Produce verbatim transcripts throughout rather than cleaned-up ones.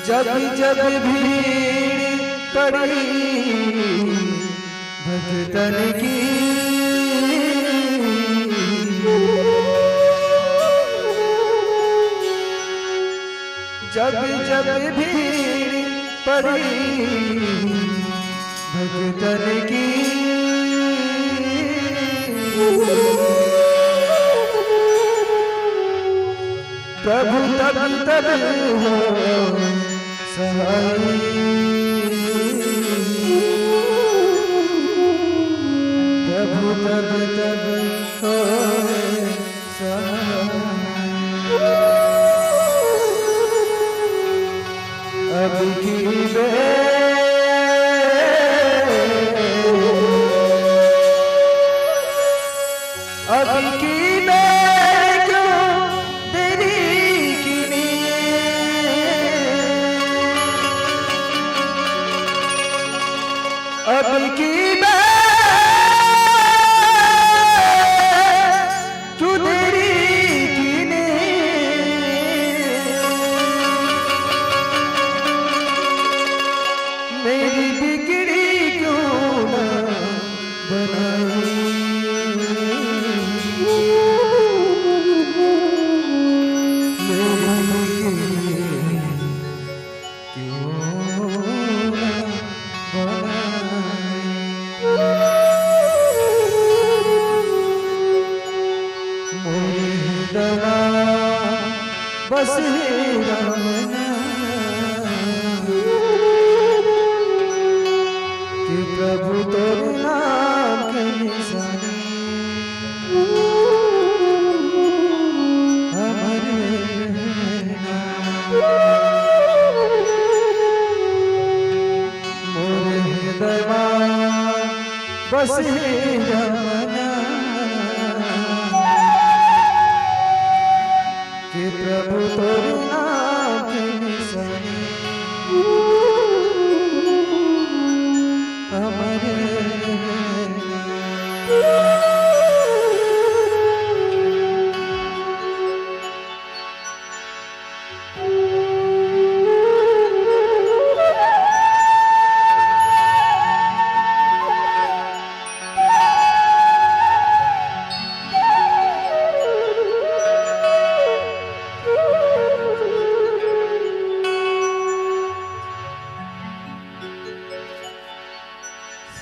जब जब भीड़ पड़ी भक्तन की, जब जब भीड़ पड़ी भक्तन की, प्रभु तब तब हो सहाय। प्रभु तब तब हो सहाय। अब की बेर, अब की बेर क्यों देरी कीनी? अब की बेर क्यों देरी कीनी? मेरी बिगड़ी क्यों ना बनाई? मेरी बिगड़ी क्यों ना बनाई? मोरे हृदय मा बस हे राम नाम, कि प्रभु तोर नाम के निशानी अमर हे नाम। मोर हृदय मा बस हे राम नाम, कि प्रभु तोर नाम के निशानी अमर हे नाम।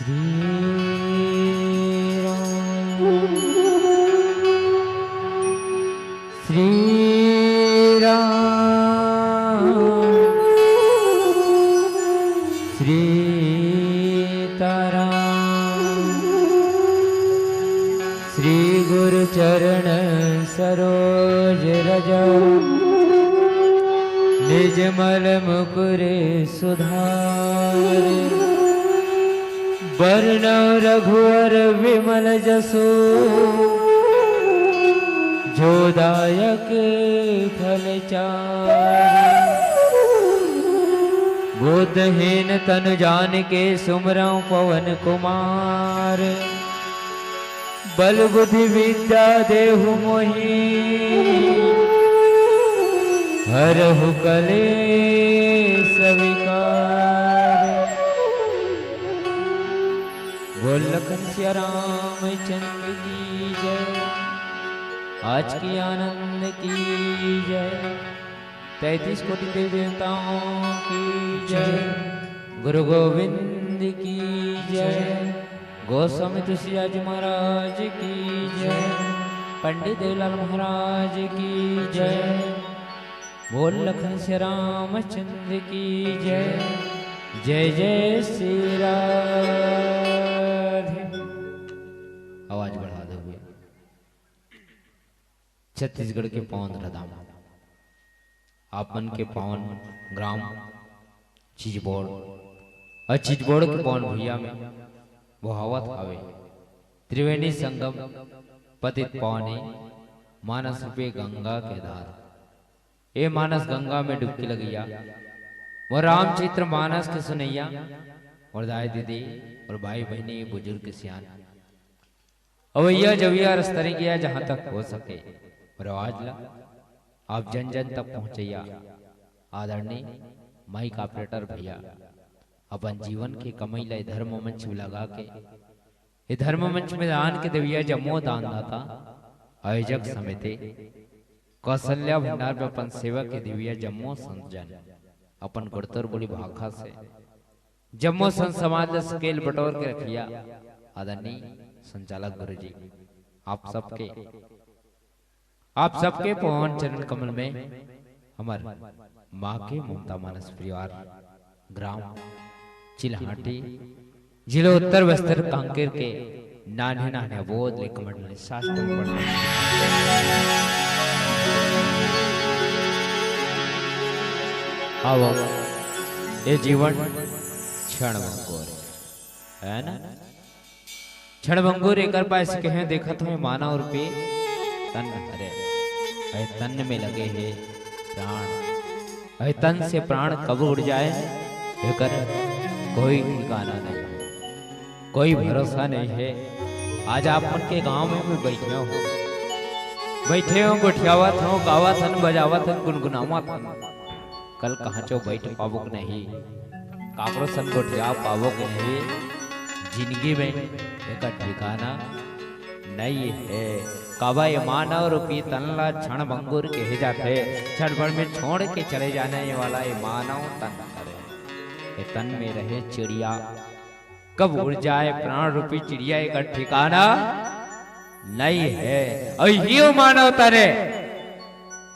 श्री राम, श्री राम, श्री ताराम, श्री गुरु चरण सरोज रज, निज मल मुकुर सुधार। बरनउँ रघुवर विमल जसु, जो दायक फल चारि। बुद्धिहीन तनु जानिके सुमिरउँ पवन कुमार। बल बुद्धि विद्या देहु मोहि, हरहु कलेस विकार। बोल लखन सिया रामचंद्र की जय, आज की आनंद की जय। तैंतीस कोटि देवी देवताओं की जय, गुरु गोविंद की जय, गोस्वामी तुलसीदास जी महाराज की जय, पंडित देवलाल महाराज की जय। बोल लखन सिया रामचंद्र की जय, जय जय श्री राधे। आवाज बढ़ा दो भैया। छत्तीसगढ़ के पावन धरम, आप मन के पावन ग्राम चिचबोड़ अउ चिचबोड़ के पावन भुइयां में बोहावत हावे त्रिवेणी संगम पतित पावनी मानस रूपी गंगा के धार। ए मानस गंगा में डुबकी लगइया, मोर रामचरित्र मानस के सुनइया, मोर दाई दीदी अउ भाई बहिनी बुजुर्ग सियान, अवइया जवइया रस्तरिंगिया जहाँ तक हो सके, मोर आवाज ला आप जन जन तक पहुँचइया आदरणीय माइक ऑपरेटर भैया अपन जीवन के कमई ला ए धर्म मंच में लगा के, ए धर्म मंच में दान के देवइया जम्मो दानदाता, आयोजक समिति, कौशल्या भंडार में अपन सेवा के देवइया जम्मो संत जन, अपन गुड़तोर बोली भाखा से जम्मो संत समाज ला सकेल बटोर के रखिया। आदरणीय संचालक गुरुजी, आप सबके, आप सबके पावन चरण कमल में हमर माँ के ममता मानस परिवार, ग्राम चिल्हाटी, जिला उत्तर बस्तर कांकेर के नान्हे नान्हे बोध ले कमंडल शास्त्र पढ़। अब ए जीवन क्षण भंगुर हे, है ना? क्षण भंगुर एकर पास कहे देखत हों मानव रूपी तन हरे। ए तन में लगे हे प्राण। ए तन से प्राण कब उड़ जाए, एकर कोई ठिकाना नहीं, कोई भरोसा नहीं है। आज आप मन के गांव में भी बैठे हो, बैठे हो, गोठियावत हो, गावत हन, बजावत हन, गुनगुनावत हन। कल कहाँ चो बैठ पाबो के नहीं, काकरो संग गोठिया पाबो के नहीं। जिंदगी में एकर ठिकाना नहीं है। काबर ए मानव रूपी तन ला क्षण भंगुर कहे जाथे। क्षण भर में छोड़ के चले जाने वाला ए मानव तन हरे। ए तन में रहे चिड़िया, कब उड़ जाए प्राण रूपी चिड़िया, एकर ठिकाना नहीं है। अउ इही ओ मानव तन ए,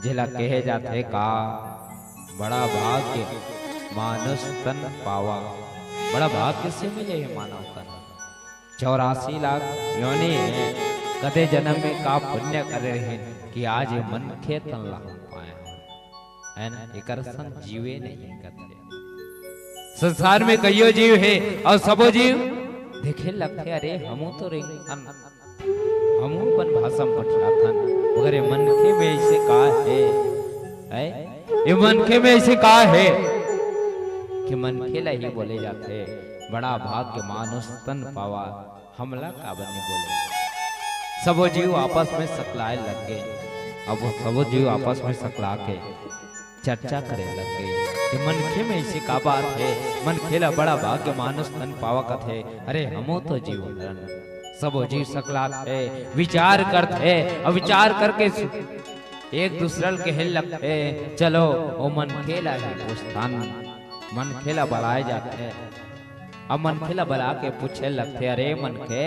जेला कहे जाथे का बड़ा भाग्य मानुष तन पावा। बड़ा भाग्य से मिले हे मानव तन। चौरासी लाख योनि हे, कते जन्म में का पुण्य करे रहेन कि आज ये मनखे तन ला हम पाए हन। है ना? एकर सन जीवे नहीं कथे। संसार में कइयो जीव हे अउ सबो जीव देखे लगथे, अरे हमू तो रेंगथन, हमू अपन भाषा म गोठियाथन, मगर ये मनखे में ऐसे का हे? है? ये मनखे में ऐसे का हे कि मनखे ला ही बोले जाथे, बड़ा भाग्य मानुष तन पावा। हमला काबर नहीं बोले? सबो जीव आपस में सकलाए लग गे। अब वो सबो जीव आपस में सकला के चर्चा करे लग गे कि मनखे में ऐसे का बात हे, मनखे ला बड़ा भाग्य मानुष तन पावा कथे। अरे हमो तो जीव हरन। सबो जीव सकलात हे, विचार करत हे, अउ विचार करके सु-, एक दूसरा ल कहे लगथे, चलो ओ मनखे ला ही पूछथन। मनखे ला बलाए जाथे। अब मनखे ला बला के पूछे लगथे, अरे मनखे,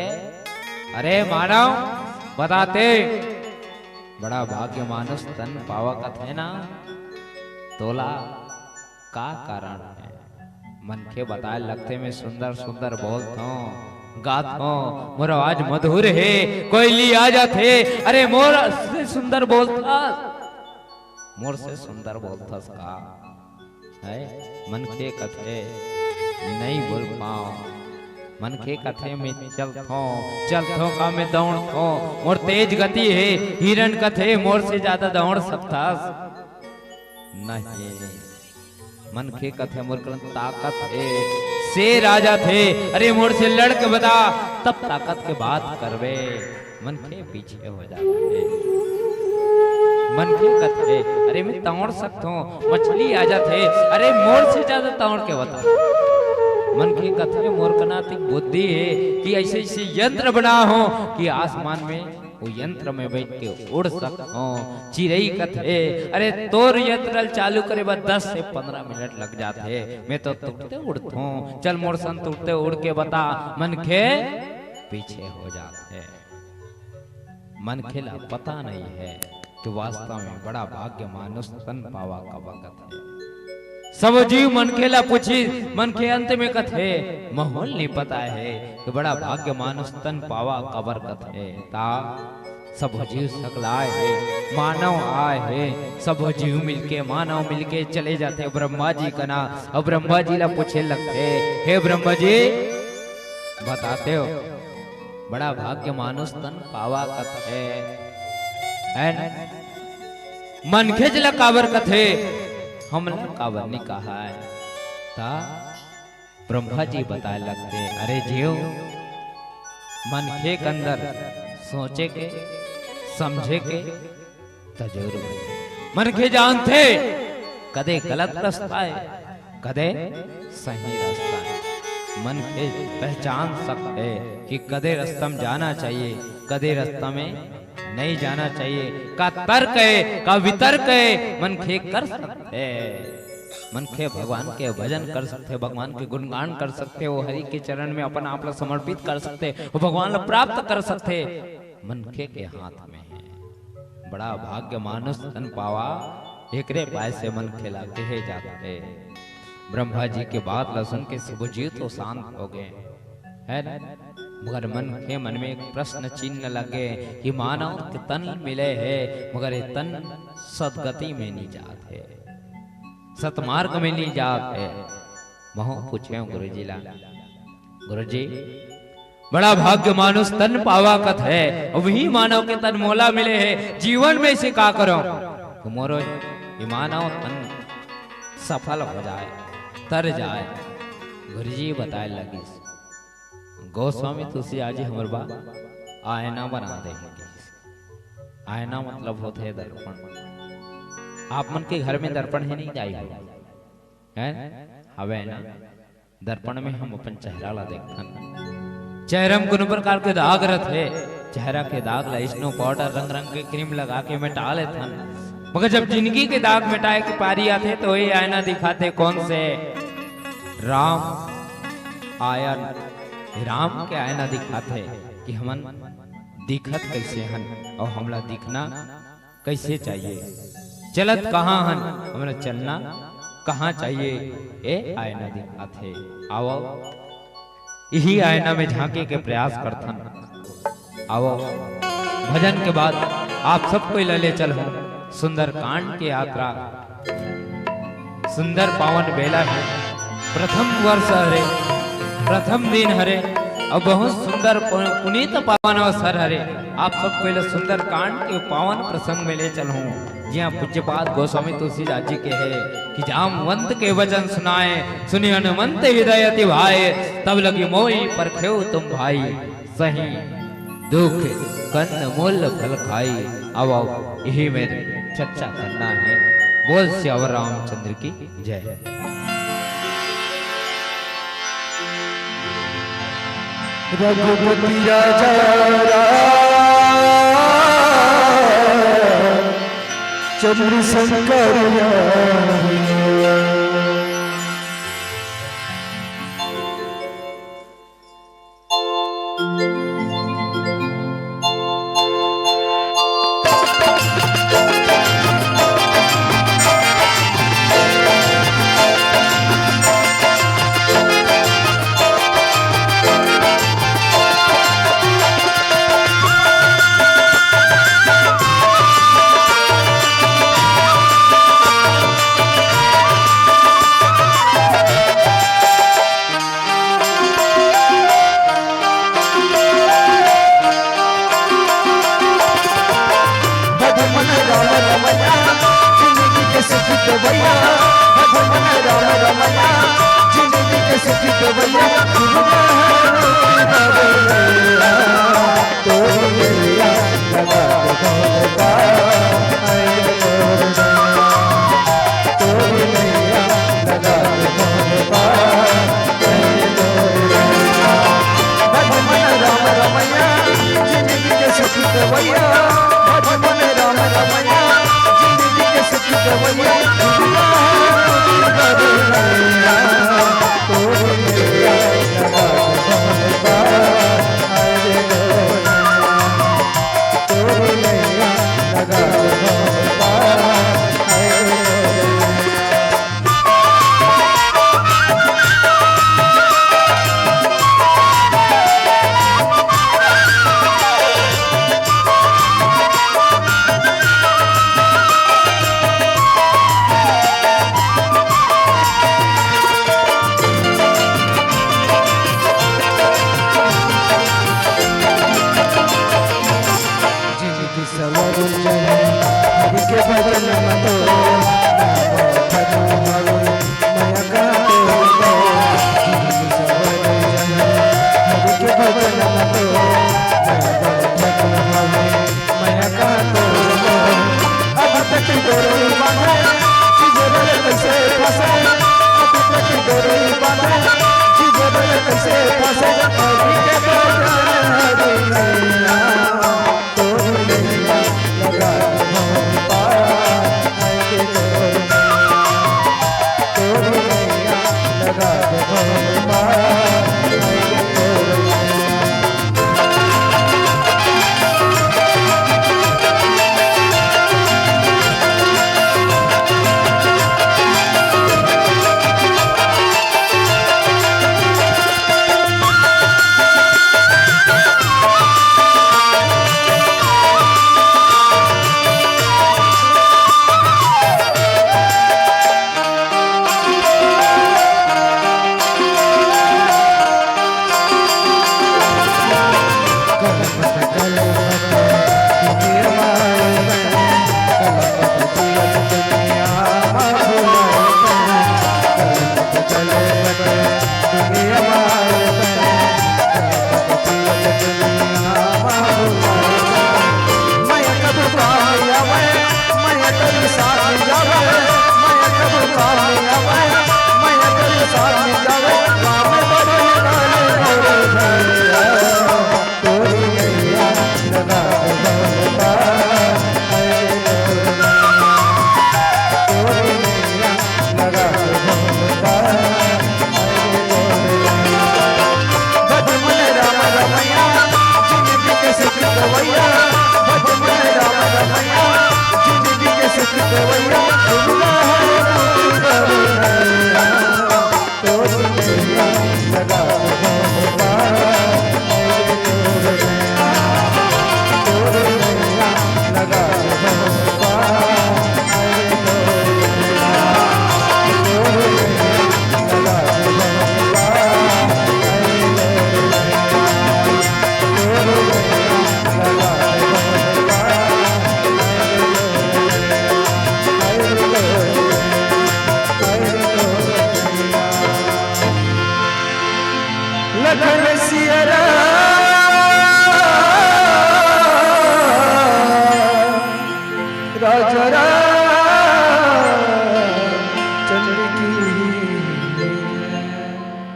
अरे मानव, बता ते, बड़ा भाग्य मानुष तन पावा कथे ना, तोला का कारण हे? मनखे बताए लगथे, मैं सुंदर सुंदर बोलथों, गाथों, मोर आवाज मधुर हे, कोयली आ जाथे, अरे मोर से सुंदर बोलथस, मोर से सुंदर बोलथस का? है? मनखे कथे, नहीं बोल पाओ। मनखे कथे, मैं चलथों, चलथों का मैं दौड़थों, मोर तेज गति हे। हिरन कथे, मोर से ज्यादा दौड़ सकथस? नहीं। मनखे कथे, मोर करा ताकत हे, शेर आ जाथे, अरे मोर से लड़ के बता, तब ताकत के बात करबे। मनखे पीछे हो जाथे। मनखे कथे, अरे मैं तौड़ सकथों, मछली आ जाथे, अरे मोर से ज्यादा तौड़ के बता। मनखे कथे, मोर कना अतिक बुद्धि हे कि ऐसे ऐसे यंत्र बनाहूं कि आसमान में वो यंत्र में बैठ के उड़ सकथों। चिरई कथे, अरे तोर यंत्र ल चालू करे बर दस से पंद्रह मिनट लग जाथे, मैं तो तुरते उड़थों, चल मोर संग तुरते उड़ के बता। मनखे पीछे हो जाथे। मनखे ला पता नहीं हे कि वास्तव में बड़ा भाग्य मानुष तन पावा काबर कथे। सब जीव मनखे ला पूछिस, मनखे अंत में कथे, महूं ल नहीं पता हे कि बड़ा भाग्य मानुष तन पावा काबर कथे। ता सब जीव सकलाए हे, मानव आए हे, सब जीव मिलके, मानव मिलके चले जाथे ब्रह्मा जी कना, अउ ब्रह्मा जी ला पूछे लगथे, हे ब्रह्मा जी, बता ते, बड़ा भाग्य मानुष तन पावा कथे। है न? मनखेच ला काबर कथे, हमला काबर नहीं कहाय? ता ब्रह्मा जी बताए लगथे, अरे जीव, मनखे के अंदर सोचे के, समझे के तजुर्बा हे। मनखे जानथे, कदे गलत रस्ता हे, कदे सही रास्ता हे। मनखे पहचान सकथे कि कदे रास्ता में जाना चाहिए, कदे रास्ता में नहीं जाना चाहिए। का तर्क हे, का वितर्क हे, मनखे कर सकथे। मनखे भगवान के भजन कर सकथे, भगवान के गुणगान कर सकथे, वो हरि के चरण में अपन आप ला समर्पित कर सकथे, वो भगवान ला प्राप्त कर सकथे। मनखे के हाथ में हे। बड़ा भाग्य मानुष तन पावा, एकरे पाय से मनखे ला कहे जाथे। ब्रह्मा जी के बात ला सुन के शिव जी तो शांत हो गए, हे ना? मगर मनखे मन में एक प्रश्न चिन्ह लगे कि मानव के तन मिले हे, मगर ये तन सदगति में नहीं जात हे, सतमार्ग में नहीं जात हे। महूं पूछेंव गुरुजी ला, गुरुजी, बड़ा भाग्य मानुष तन पावा कथे, अउ वही मानव के तन मोला मिले हे, जीवन में इसे का करंव कि मोरो ये मानव तन सफल हो जाए, तर जाए। गुरुजी बताए लगिस, गोस्वामी तुलसीदास जी हमर बर आयना बना दे हे। आयना मतलब होथे दर्पण। आप मन के घर में दर्पण हे नहीं दाई हो? हैं? हवे ना? दर्पण में हम अपन चेहरा ला देखथन। चेहरा में कोनो प्रकार के दाग रथे, चेहरा के दाग ला snow powder, रंग रंग के cream लगा के मिटा लेथन। मगर जब जिंदगी के दाग मिटाए के पारी आथे, तो ये आयना दिखाथे कौन से? राम आयन, राम के आयना दिखाथे कि हमन दिखत कैसे हन अउ हमला दिखना कैसे चाहिए, चलत कहाँ हन, हमला चलना कहाँ चाहिए, ए आयना दिखाथे। आवो, इही आयना में झांके के प्रयास करथन। आवो, भजन के बाद आप सब कोई ला ले चलहूं सुंदरकांड के यात्रा। सुंदर पावन बेला हे, प्रथम वर्ष हरे, प्रथम दिन हरे, अउ बहुत सुंदर पु-, पुनीत पावन अवसर हरे। आप सब कोई ला सुंदरकांड के पावन प्रसंग में ले चलहूं, जिहां पूज्यपाद गोस्वामी तुलसीदास जी कहे कि जामवंत के वचन सुनाए, सुनि हनुमंत हृदय अति भाए, तब लगी मोहि परखेउ तुम भाई। सही दुख कंद मूल फल खाई। अब आओ, यही में चर्चा करना हे। बोल सियावर रामचंद्र की जय। रघुपति राजा रामचंद्र शंकर।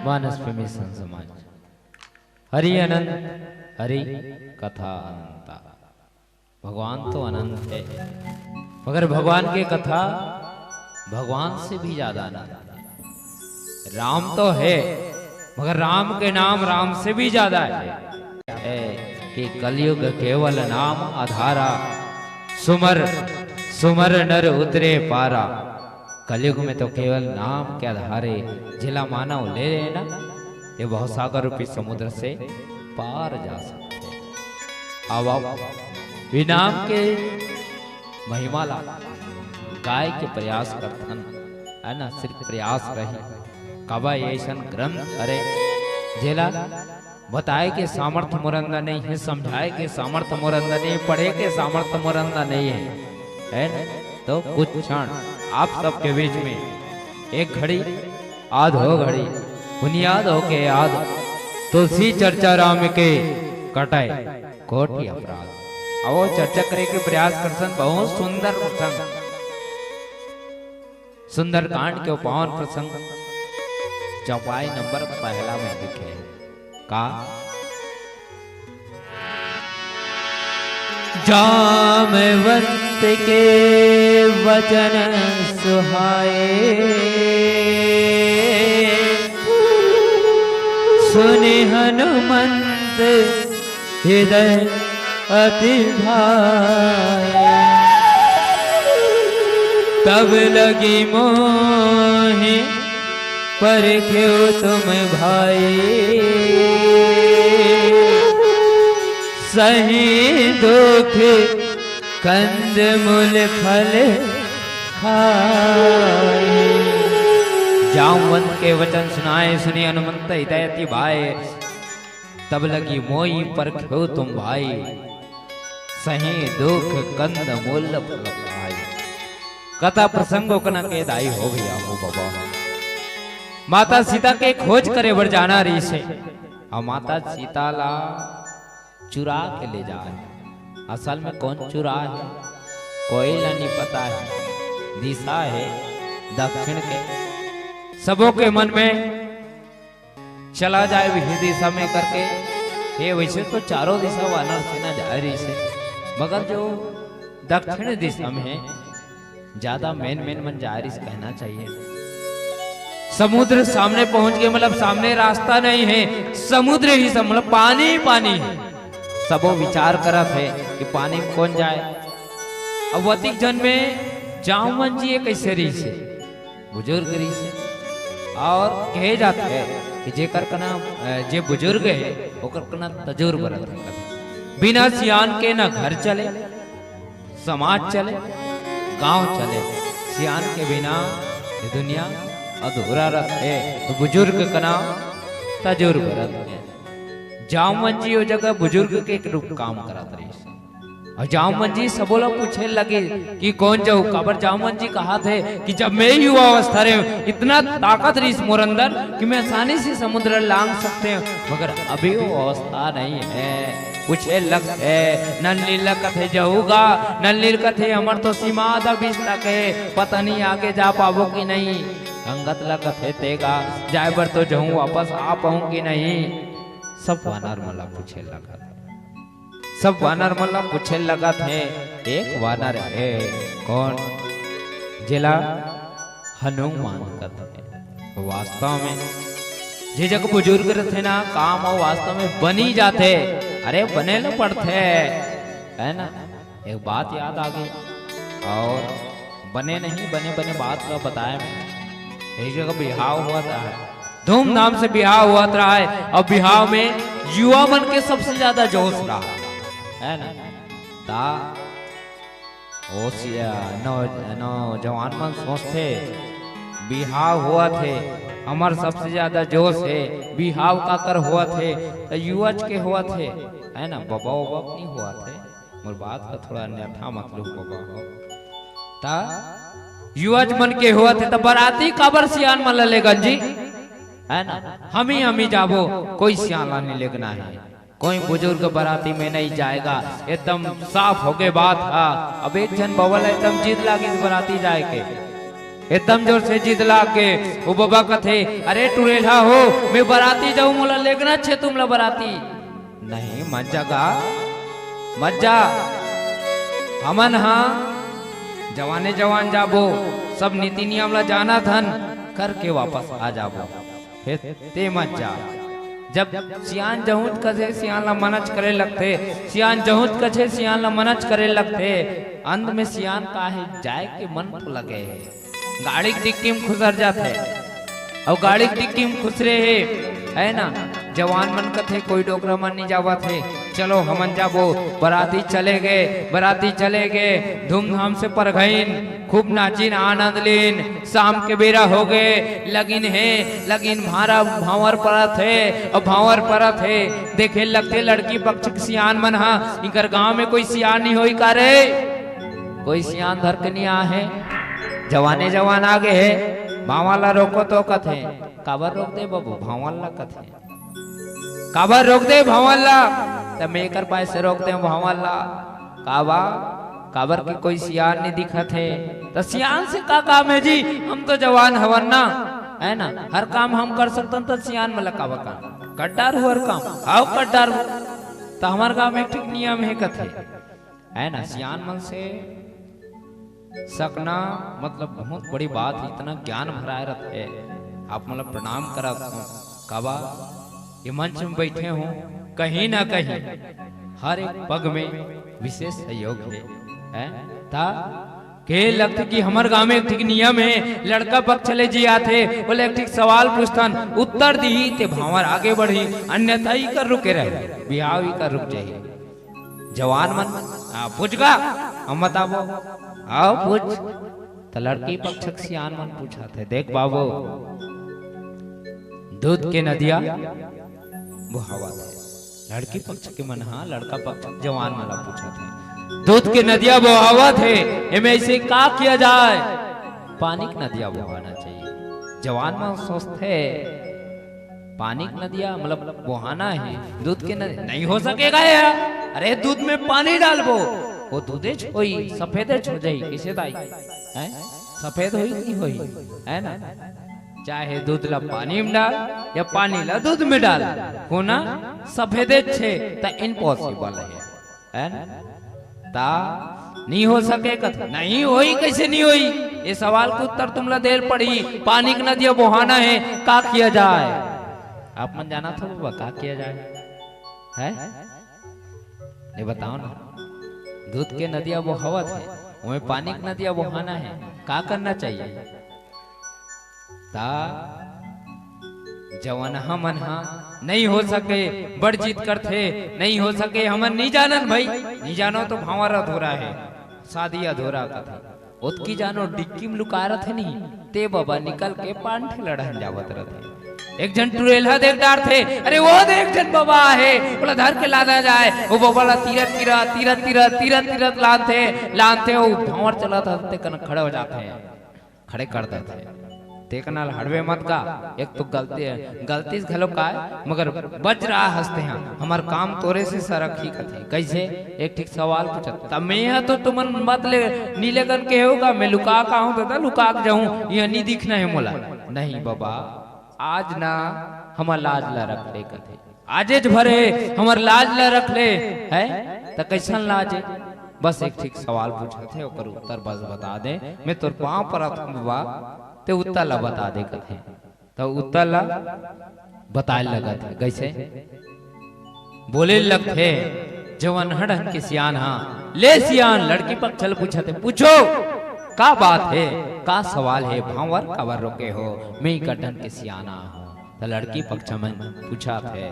मानस प्रेमी संत समाज, हरि अनंत, हरि कथा अनंता। भगवान तो अनंत है, मगर भगवान के कथा भगवान से भी ज्यादा अनंत है। राम तो है, मगर राम के नाम राम से भी ज्यादा है। है कि कलयुग केवल नाम आधारा, सुमर सुमर नर उतरे पारा। कलयुग में तो केवल नाम के आधारे जेला मानव ले लेना, ये भवसागर रूपी समुद्र से पार जा सकते हैं। अब आप विनाम के महिमा ला गाय के प्रयास करथन, है ना, सिर्फ प्रयास रही। काबर ये अइसन ग्रंथ हरे जेला बताए के सामर्थ्य मोर अंदर नहीं है, समझाए के सामर्थ्य मोर अंदर नहीं है, पढ़े के सामर्थ्य मोर अंदर नहीं है, है ना? तो कुछ क्षण आप सबके बीच में एक घड़ी आध हो घड़ी बुनियाद होके याद तुलसी चर्चा राम के कटाए कोटि अपराध। अब वो चर्चा करे के प्रयास करसन, बहुत सुंदर प्रसंग, सुंदरकांड के पावन प्रसंग चौपाई नंबर पहला में लिखे हैं। का जामवंत के वचन सुहाए, सुनि हनुमंत हृदय अति भाए। तब लगी मोहि परख्यो तुम भाई, सही दुख कंद मूल फल खाए। जामवंत के वचन सुनाए, सुनि हनुमंत हृदय अति भाए। तब लगी मोहि परख्यो तुम भाई, सही दुख कंद मूल फल खाए। कथा प्रसंग ओकना के दाई हो भैया हो बाबा। माता सीता के खोज करे बर जाना रहिस हे। अउ माता सीता ला चुरा के ले जाए। असल में कोन चुरा हे, कोई ला नहीं पता हे। दिशा हे दक्षिण के, सबो के मन में चला जाए विहिर दिशा में करके। हे, वैसे तो चारों दिशा वानर सेना जा रहिस हे, मगर जो दक्षिण दिशा में हे, ज्यादा मेन मेन मन जा रहिस कहना चाहिए। समुद्र सामने पहुंच गए, मतलब सामने रास्ता नहीं है, समुद्र ही सम-, मतलब पानी ही पानी है। सबो विचार करत हे कि पानी में कोन जाए। अब वतिक जन में जामवंत जी ये कैसे रहिस हे, बुजुर्ग रहिस हे। और कहे जात हे कि जेकर कना, अ, जे बुजुर्ग हे, ओकर कना तजुर्ब रहिथे। बिना सियान के ना घर चले, समाज चले, गांव चले। सियान के बिना ये दुनिया अधूरा रहिथे। तो बुजुर्ग कना तजुर्ब रहिथे। जामवंत जी ओ जगह बुजुर्ग के एक रूप काम करत रहिस। अउ जामवंत जी सबो ला पूछे लगे कि कोन जाहू, काबर जामवंत जी कहत हे कि जब मैं युवा अवस्था रहे हूँ, इतना ताकत रहिस मोर अंदर कि मैं आसानी से समुद्र लांघ सकते हूँ, मगर अभी वो अवस्था नहीं है। पूछे लगथे, नल नीला कथे जाहू गा, नल नील कथे हमर तो सीमा आधा बीस तक है, पता नहीं आगे जा पाबो कि नहीं। अंगद ला कथे तेगा, जाए बर तो जाहूँ, वापस आ पाऊँ कि नहीं। सब वानर मन ला पूछे लगथे। सब वानर मन ला पूछे लगथे। एक वानर हे, कोन? जेला हनुमान कथे। वास्तव में जे जग बुजुर्ग रहिथे ना, काम वो वास्तव में बनी जाथे। अरे, बने ल पड़थे, है ना? एक बात याद आ गई। और बने नहीं, बने बने बात ला बताए मैं। एक जगह बिहाव होवत रहे, धूमधाम से बिहाव होवत रहे। अब बिहाव में युवा मन के सबसे ज्यादा जोश रहा, है ना? ता ओ सिया, नौ-, नौजवान मन सोचथे, बिहाव होवत हे, हमर सबसे ज्यादा जोश हे, बिहाव काकर होवत हे, त युवाच के होवत हे, है ना? बबा उबा नहीं होवत हे। मोर बात ला थोड़ा अन्यथा मत लू बाबा हो। ता युवाच मन के होवत हे, त बराती काबर सियान मन ला लेगन जी, है ना? हम ही, हम ही जाबो, कोई सियान ला नहीं लेगना है, कोई बुजुर्ग बराती में नहीं जाएगा। एकदम साफ हो गए बात हा। अब एक झन बबा ला एकदम जिद लागिस बराती जाए के। एकदम जोर से जिद ला के वो बबा कथे, "अरे टुरेलहा हो, मैं बराती जाऊं, मोला लेगना छे तुमला बराती।" "नहीं, मत जा गा, मत जा। हमन हा जवाने जवान जाबो, सब नीति नियम ला जानत हन, करके वापस आ जाबो। फेर ते मत जा।" जब सियान जहूत कथे, सियान ला मनच करे लगथे, सियान जहूत कथे, सियान ला मनच करे लगथे। अंत में सियान का हे, जाए के मन तो लगे हे, गाड़ी के डिक्की में खुसर जाथे। अउ गाड़ी के डिक्की में खुसरे हे, है ना? जवान मन कथे, "कोई डोकरा मन नहीं जावत हे, चलो हमन जाबो।" बराती चले गए, बराती चले गए, धूमधाम से परघइन, खूब नाचिन, आनंद लीन। शाम के बेरा हो गए, लगिन हे, लगिन भारा भांवर परत हे, अउ भांवर परत हे। देखे लगथे लड़की पक्ष के सियान मन हा, "इकर गांव में कोई सियान नहीं होई का रे? कोई सियान धर के नहीं आ हे?" जवाने जवान आ गए हे, भांवर ला रोको तो कथे, "काबर रोक दे बाबू, भांवर ला," कथे। "काबर रोक दे भांवर ला?" त मैं एकर पाय से रोक दे भांवर ला। "काबर? काबर के कोई सियान नहीं दिखत हे?" "त सियान से का काम हे जी? हम तो जवान हवन ना, है ना? हर काम हम कर सकतन, त सियान मन ला काबर काम? कर डारहूं हर काम, हाव कर डारहूं।" त हमर गांव में एक ठिक नियम हे कथे, है ना? सियान मन से सकना मतलब बहुत बड़ी बात हे, इतना ज्ञान भराए रथे। आप मन ला प्रणाम करत हूं। काबर ये मंच में बैठे हो, कहीं ना कहीं हर एक पग में विशेष सहयोग हे, हैं? त कहे लगथे कि हमर गांव में एक ठिक नियम हे, लड़का पक्ष ले जी आथे, बोले एक ठिक सवाल पूछथन, उत्तर दिही ते भांवर आगे बढ़ही, अन्यथा इकर रुके रहे, बिहाव इकर रुक जाही। जवान मन, "आ, पूछ गा, हम बताबो।" "आओ, पूछ।" त लड़की पक्ष के सियान मन पूछत हे, "देख बाबू, दूध के नदिया बोहावत हे।" लड़की पक्ष के मन हा लड़का पक्ष के जवान मन ला पूछत हे, "दूध के नदिया बोहावत हे, एमे ऐसे का किया जाए?" "पानी के नदिया बोहाना चाहिए।" जवान मन सोचथे, "पानी के नदिया, मतलब बोहाना हे, दूध के नदिया नहीं हो सकेगा यार। अरे दूध में पानी डालबो, वो दूधेच होई, सफेदेच हो जाई, कइसे दाई? हैं? सफेद होई कि नहीं होई, है ना? चाहे दूध ला पानी में डाल या पानी ला दूध में डाल, होना सफेदेच हे, त impossible हे।" है ना? ता नहीं हो सके कथे, नहीं होई, कइसे नहीं होई? ये सवाल के उत्तर तुमला देल पड़ही। पानी के नदिया बोहाना हे, का किया जाए? आप मन जानत हो बाबा, का किया जाए? है? नहीं बताओ ना। दूध के नदिया बोहावत हे, ओमे पानी के नदिया बोहाना हे, का करना चाहिए? ता जवन हमन हा नहीं हो सके, बड़ जिद करथे, नहीं हो सके, हमन नहीं जानन भाई, नहीं जानो तो भांवर अधूरा हे, शादी अधूरा कथे। ओतकी जानो डिक्की में लुका रथे नहीं, ते बाबा निकल के पान ठेला डहन जावत रथे। एक झन टुरेलहा देख डारथे, "अरे वो देख झन बाबा हे, ओला धर के लादा जाए।" वो बाबा ला तीरत तीरत, तीरत तीरत, तीरत तीरत लानथे, लानथे, वो भांवर चलत हथे, कन खड़े हो जाथे। खड़े कर देथे। तेकन ल हड़बे मत गा, एक तो गलती, गलती से घलो काय, मगर बच रहा हंसते हैं, हमर काम तोरे से सरक ही कथे। कइसे? एक ठिक सवाल पूछत, त मैं ह तो तुमन मत ले, नीले कन के होगा, मैं लुका का हूं दादा, लुका के जाऊं, ये नहीं दिखना हे मोला। नहीं बाबा, आज ना हमर लाज ला रख ले कथे। आजेच भरे हमर लाज ला रख ले, है? त कइसन लाज हे? बस एक ठिक सवाल पूछत हे, ओकर उत्तर बस बता दे। मैं तोर पांव परत हूं बाबा, ते उत्तर ला बता दे कथे। त उत्तर ला बताए लगत हे, कइसे? बोले लगथे, जवन हड़न के सियान हा, ले सियान, लड़की पक्ष ल पूछत हे, पूछो, का बात हे, का सवाल हे, भांवर काबर रोके हो, मैं इकट्ठन के सियान आ हूं। त लड़की पक्ष मन पूछत हे,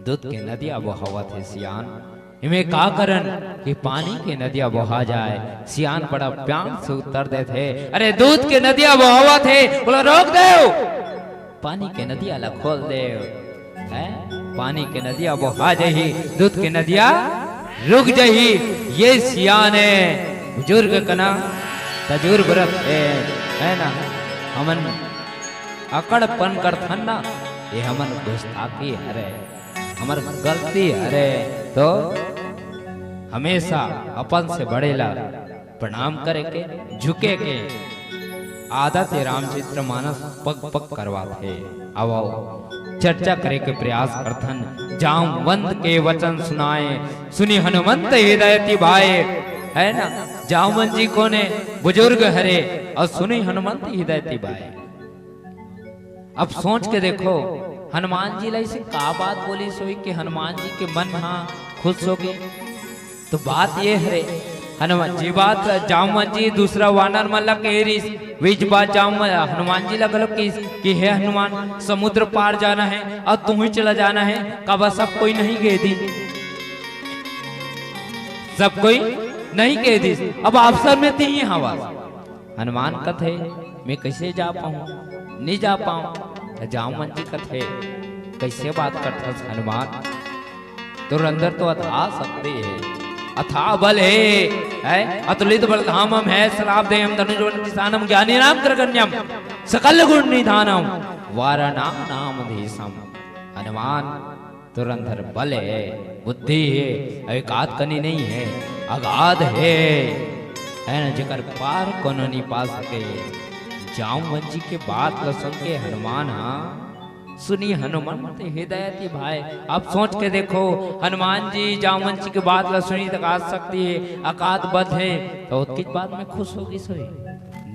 दूध के नदिया बोहावत हे सियान, इमे का करन कि पानी के नदिया बोहा जाए? सियान बड़ा प्यार से उत्तर देथे, अरे दूध के नदिया बोहावत हे, ओला रोक देव, पानी के नदिया ला खोल देव, हैं? पानी के नदिया बोहा जाही, दूध के नदिया रुक जाही। ये सियान हे, बुजुर्ग कना तजुर्ब रथ हे, है ना? हमन अकड़पन करथन ना, ये हमन गुस्ताखी हरे, हमर गलती हरे। तो हमेशा अपन से बड़े ला प्रणाम करे के, झुके के, आदत हे रामचरित मानस पग पग करवात हे। अब आओ चर्चा करे के प्रयास करथन। जामवंत के वचन सुनाए, सुनि हनुमंत हृदय तिभाए। है ना, जामवंत जी कोने बुजुर्ग हरे, अउ सुनि हनुमंत हृदय तिभाए। अब सोच के देखो, हनुमान जी ला ऐसे का बात बोलिस होही कि हनुमान जी के मन हा खुश होगे। तो बात ये हरे, हनुमान जी बात, जामवंत जी दूसरा वानर मन ला कहे रिस, बीच बात जाम हनुमान जी ला घलो किस कि हे हनुमान, समुद्र पार जाना हे अउ तुही चला जाना हे, काबर सब कोई नहीं कहे दिस, सब कोई नहीं कहे दिस, अब अवसर में तिही हवस। हनुमान कथे, मैं कैसे जा पाऊं, नहीं जा पाऊं। त जामवंत जी कथे, कैसे बात करथस हनुमान, तोर अंदर तो अथाह शक्ति हे, अथाह बल हे, है? अतुलित बल धामम है, शराप देहम धनुजवन किसानम, ज्ञानी नाम अग्रगण्यम, सकल गुण निधानम, वारणा नाम धीशम। हनुमान, तोर अंदर बल हे, बुद्धि हे, अउ एकाध कनी नहीं हे, अगाध हे, है ना, जेकर पार कोनो नहीं पा सके। जामवंत जी के बात ल सुन के हनुमान हा सुनि हनुमंत हृदय तिभाए। अब सोच के देखो, हनुमान जी जामवंत जी के बात ला सुनिस त अकात शक्ति हे, अकात बल हे, त ओतकीच बात में खुश होगिस होही?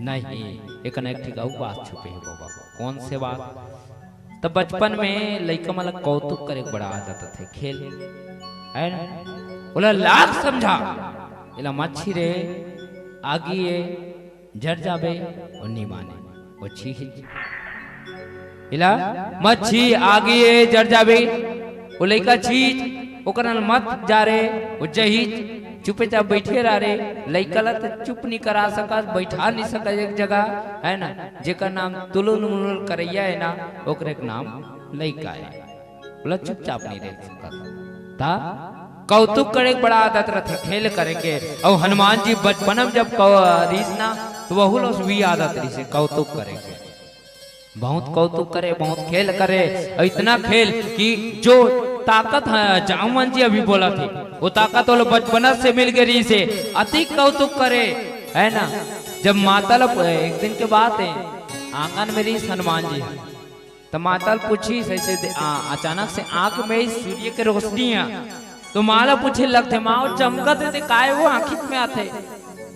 नहीं, एकन एक ठिक अउ बात छुपे हे बाबा। कौन से बात? त बचपन में लइका मन ला कौतुक करे के बड़ा आदत होथे, खेल, है ना? ओला लाख समझा, एला मत छीरे, आगी ए, जर जाबे, ओ नी माने, ओ छीही। एला मत छी, आगी ए, जर जाबे, ओ लइका छीच, ओकर नल मत जा रे, ओ जहीच, चुपचाप बइठे रह रे। लइका ला त चुप नी करा सकस, बइठा नी सकस एक जगह, है ना? जेकर नाम तुलुल मुलुल करइया हे ना, ओकरे के नाम लइका हे। ओला चुपचाप नहीं रह सकत। त कौतुक करे के बड़ा आदत रथे, खेल करे के। अउ हनुमान जी बचपन में जब कौ-, रिस ना, त वहू ला भी आदत रिस हे कौतुक करे के। बहुत कौतुक करे, बहुत खेल करे, अउ इतना खेल कि जो ताकत हे, जामवंत जी अभी बोलथे, वो ताकत ओला बचपन से मिल गे रिस हे, अति कौतुक करे, है ना? जब माता ला, एक दिन के बात हे, आंगन में रिस हनुमान जी ह। त माता ल पूछिस, ऐसे दे-, आ, अचानक से आंख में सूर्य के रोशनी आ, तो माँ ला पूछे लगथे, "माँ, वो चमकत हे, ते काय वो आंखी में आथे?"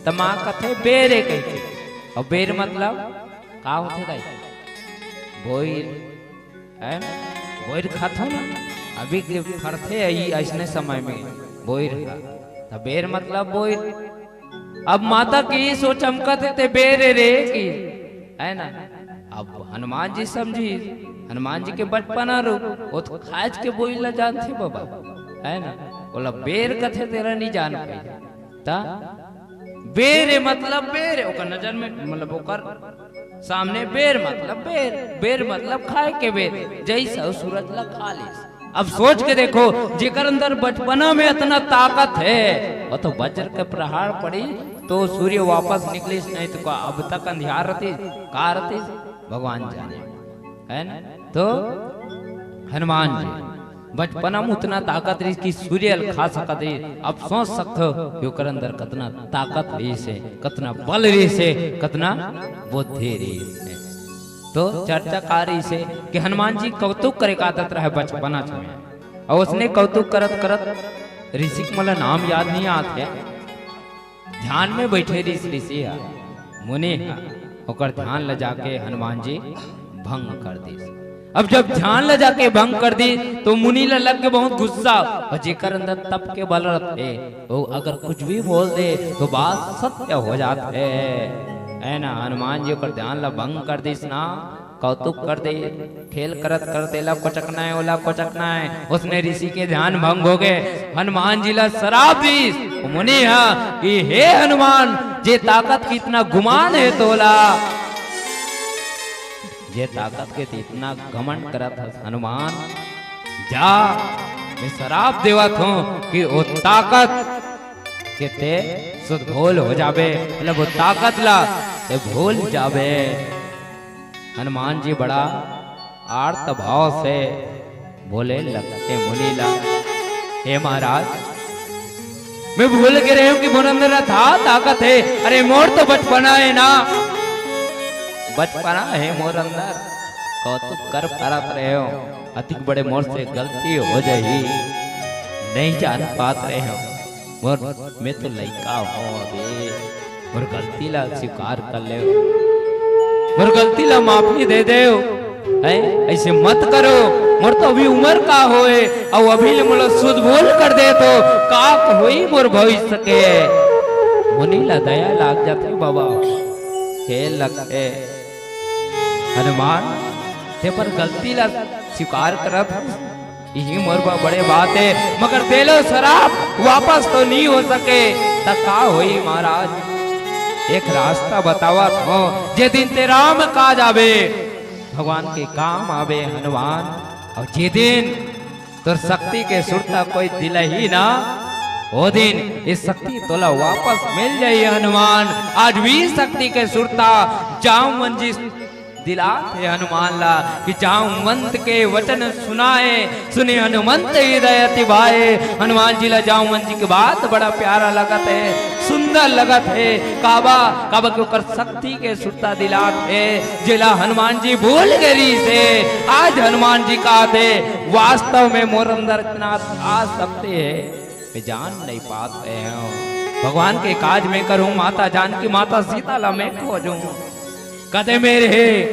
त माँ कथे, "बेर ए," कहिथे। अउ बेर मतलब का होथे दाई? बोइर, है? बोइर खाथो ना, अभी के फरथे अई अइसने समय में बोइर ह। त बेर मतलब बोइर। अब माता किस, "वो चमकत हे ते बेर ए रे," किस, है ना? अब हनुमान जी समझिस, हनुमान जी के बचपना रूप, वो तो खाज के बोइर ला जानथे बाबा, है ना? ओला बेर कथे तेला नहीं जान पाई। त बेर ए मतलब बेर ए, ओकर नजर में, मतलब ओकर सामने बेर मतलब बेर, बेर मतलब खाए के बेर, जइसे वो सूरज ला खा लिस। अब सोच के देखो, जेकर अंदर बचपना में अतना ताकत हे, वो तो वज्र के प्रहार पड़ी तो सूर्य वापस निकलिस, नहीं तो का अब तक अंधियार रतिस, का रतिस, भगवान जाने, है ना? तो हनुमान जी बचपना में उतना ताकत रहिस कि सूर्य ल खा सकत हे। अब सोच सकथो कि ओकर अंदर कतना ताकत रहिस हे, कतना बल रहिस हे, कतना बुद्धि रहिस हे। तो चर्चा का रहिस हे कि हनुमान जी कौतुक करे के आदत रहे बचपना में, अउ उसने कौतुक करत करत, ऋषि के मोला नाम याद नहीं आत हे, ध्यान में बैठे रिस ऋषि ह, मुनि ह, ओकर ध्यान ल जाके हनुमान जी भंग कर दिस। अब जब ध्यान ल जाके भंग कर दिस, तो मुनि ल लग के बहुत गुस्सा, अउ जेकर अंदर तप के बल रथे, वो अगर कुछ भी बोल दे, तो बात सत्य हो जात हे। है ना, हनुमान जी ओकर ध्यान ल भंग कर दिस ना, कौतुक कर दे, खेल करत करत एला कोचकना हे, ओला कोचकना हे। उसने ऋषि के ध्यान भंग हो गे। हनुमान जी ला सराप दिस ओ मुनि ह कि हे हनुमान, जे ताकत के इतना गुमान हे तोला, जे ताकत के ते इतना घमंड करत हस हनुमान, जा, मैं सराप देवत हूँ कि वो ताकत के ते सुध भूल हो जाबे, मतलब वो ताकत ला ते भूल जाबे। हनुमान जी बड़ा आर्त भाव से बोले लगथे मुनि ला, "हे महाराज, मैं भूल गे रहेंव कि मोर अंदर अथाह ताकत हे। अरे मोर तो बचपना हे ना, बचपना हे मोर अंदर, कौतुक कर पारत रहे हो, अतिक बड़े मोर से गलती हो जाही, नहीं जान पात रहे हो। मोर, मैं तो लइका हूँ अबे, मोर गलती ला स्वीकार कर ले, मोर गलती ला माफी दे दे। हैं, ऐसे मत करो, मोर तो अभी उम्र का होए, अउ अभी ले मोला सुध बोल कर दे तो का होई मोर भविष्य के। मुनि ला दया लाग जाथे बाबा, हे लखे हनुमान, ते पर गलती ला स्वीकार करत हस, इही मोर बर बड़े बात हे, मगर दे ले ओ सराप वापस तो नी हो सके, त का होई महाराज? एक रास्ता बतावत हो, जे दिन ते राम काज आबे, भगवान के काम आबे हनुमान, अउ जे दिन तोर शक्ति के सुरता कोई दिलही ना, ओ दिन ये शक्ति तोला वापस मिल जाही हनुमान। आज भी शक्ति के सुरता जामवंत जी दिलात हे हनुमान ला कि जामवंत के वचन सुनाए, सुने हनुमंत हृदय अति भाए। हनुमान जी ला जामवंत जी के बात बड़ा प्यारा लगत हे, सुंदर लगत हे। काबर, काबर के ओकर शक्ति के सुरता दिलात हे, जेला हनुमान जी भूल गे रिहिस हे। आज हनुमान जी कहत हे, वास्तव में मोर अंदर इतना आ शक्ति हे, मैं जान नहीं पात रहे हूँ। भगवान के काज मैं करूँ, माता जानकी, माता सीता ला मैं खोजूँ। कदे मेरे हे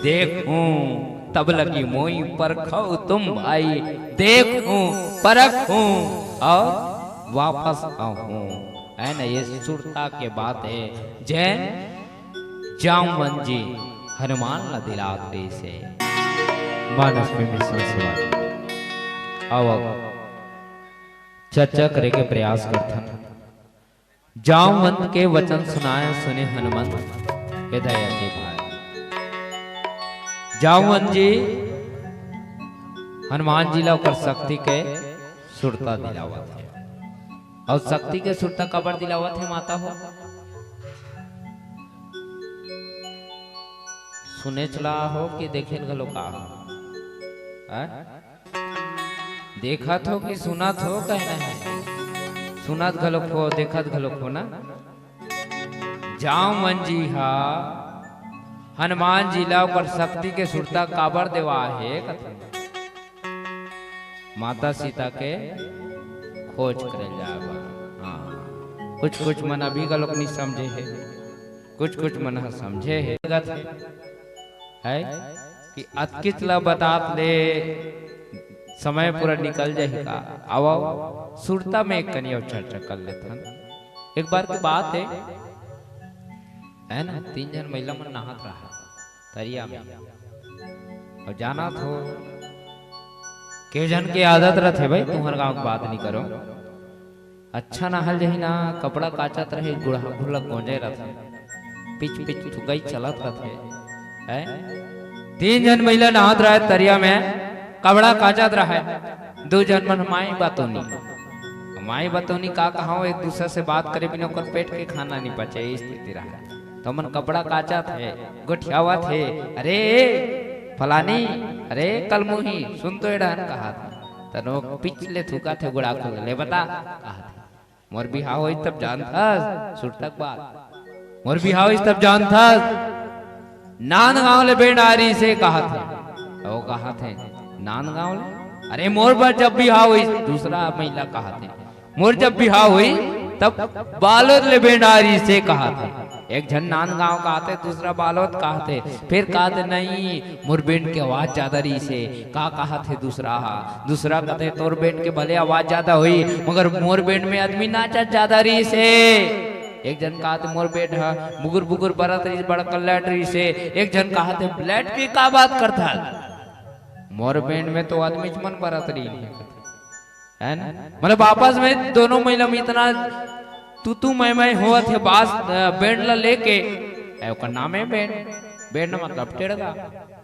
देखूँ, तब लगी मोई परखो तुम भाई। देखूँ, परखूँ अउ वापस आहूँ। हे ना, ये सुरता के बात हे, जेन जामवंत जी हनुमान ला दिलात रिहिस हे। मानस में मिशन सुना। आओ, आओ। चर्चा करे के प्रयास करथन। जामवंत के वचन सुनाए सुने हनुमंत, हृदय अति भाए। जामवंत जी हनुमान जी ला ओकर शक्ति के सुरता दिलावत हे। अउ शक्ति के सुरता काबर दिलावत हे माता हो? सुनेच ला हो कि देखेन घलो का हो? हैं? देखत हो कि सुनत हो, कहना हे। सुनत घलोक हो, देखत घलोक हो ना। जामवंत जी हा हनुमान जी ला ओकर शक्ति के सुरता काबर देवाय हे कथे। माता सीता के खोज करे जाय बर। हाँ, कुछ कुछ मन अभी घलोक नइ समझे हे, कुछ कुछ मन ह समझे हे। लगत हे, हे कि अतकिच ला बतात ले समय पूरा निकल जाही का। आओ, आओ, सुरता में एक कनी अउ चर्चा कर लेथन। एक बार के बात हे, हे ना, तीन झन महिला मन नहात रहा तरिया में। अउ जानत हो, के झन के आदत रथे भाई, तुंहर गांव के बात नइ करों। अच्छा नहाय ल जाही ना, कपड़ा काचत रहे, गुड़हा भुल्ला गोंजे रथे, पिच पिच थुकई चलत रथे। हैं? तीन झन महिला नहात रहे तरिया में, कपड़ा काचत रहे, दू झन मन माई बतौनी। माई बतौनी का कहां, एक दूसरा से बात करे बिना ओकर पेट के खाना नइ पचे, ये स्थिति रहे। त ओमन कपड़ा काचत हे, गोठियावत हे, "अरे फलानी, अरे कलमुही, सुन तो ए डहन," कहाथे। त ओ पिच ले थुकाथे गुड़हा खुल्ला ले, "बता," कहाथे। "मोर बिहाव होइस तब जानथस, सुरता के बात। मोर बिहाव होइस तब जानथस, नांदगांव ले बेंड़ आय रिहिसे," कहाथे। ओ कहाथे, "नांदगांव ले? अरे मोर बर जब बिहाव होइस," दूसरा महिला कहाथे, "मोर जब बिहाव होइस तब बालोद ले बेंड़ आय रिहिसे," कहाथे। एक झन नांदगांव कहाथे, दूसरा बालोद कहाथे। फेर कहाथे, "नहीं, मोर बेंड़ के आवाज जादा रिहिसे।" का कहाथे दूसरा हा? दूसरा कहाथे, "तोर बेंड़ के भले आवाज जादा होही, मगर मोर बेंड़ में आदमी नाचत जादा रिहिसे।" एक झन कहाथे, "मोर बेंड़ ह बुगुर बुगुर बरत रिहिस, बड़ कल्लट रिहिसे।" एक झन कहाथे, "लैट के का बात करथस? मोर बेंड़ में तो आदमीच मन बरत रिहिन हे।" हे ना? मतलब आपस में दोनों महिला में इतना तू तू मैं मैं होवत हे बास, अ, बेंड़ ला लेके, ए, ओकर नाम हे बेंड़, बेंड़ मतलब टेड़गा,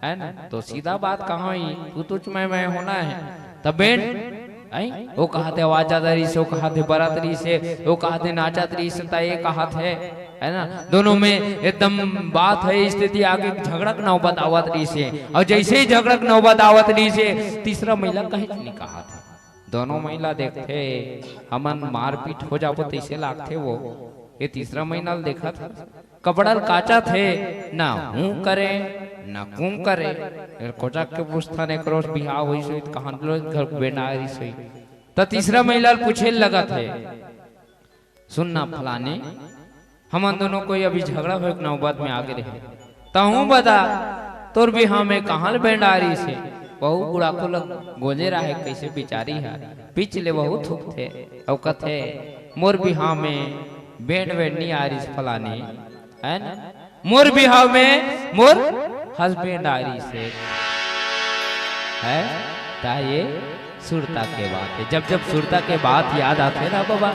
हे ना? तो सीधा बात कहां होही, तू तू मैं मैं होना हे, त बेंड़, हैं? ओ कहाथे आवाज जादा रिहिसे, ओ कहाथे बरत रिहिसे, ओ कहाथे नाचत रिहिसे, त ए कहाथे, हे ना? दोनों में एकदम बात हे, स्थिति आगे झगड़ा के नौबत आवत रिहिसे, अउ जइसे ही झगड़ा के नौबत आवत रिहिसे, तीसरा महिला कहेच नइ कहाथे। दोनों महिला देखथे, हमन मारपीट हो जाबो तइसे लागथे वो। ये तीसरा महिला ल देखत हे, कपड़ा ल काचत हे, ना हूँ करे, ना कुम करे। एकर कोचक के पूछथन, एकरो से बिहाव होइस होही त कहाँ ले घर बेंडारिस होही। त तीसरा महिला ल पूछे लगत हे, "सुन ना फलानी, हमन दोनों कोई अभी झगड़ा होए के नौबत में आगे रहे, तहूँ बता, तोर बिहाव में कहाँ ले बेंडारिस हे?" वहू बुढ़ाकू ल गोंजे राहे, कइसे बिचारी ह पीछ ले वहू थूकथे अउ कथे, "मोर बिहाव में बेंड वेंड नी आरिस फलानी, है ना? मोर बिहाव में मोर husband आरिस हे।" है ता ये सुरता के बात हे। जब जब सुरता के बात याद आथे ना बाबा,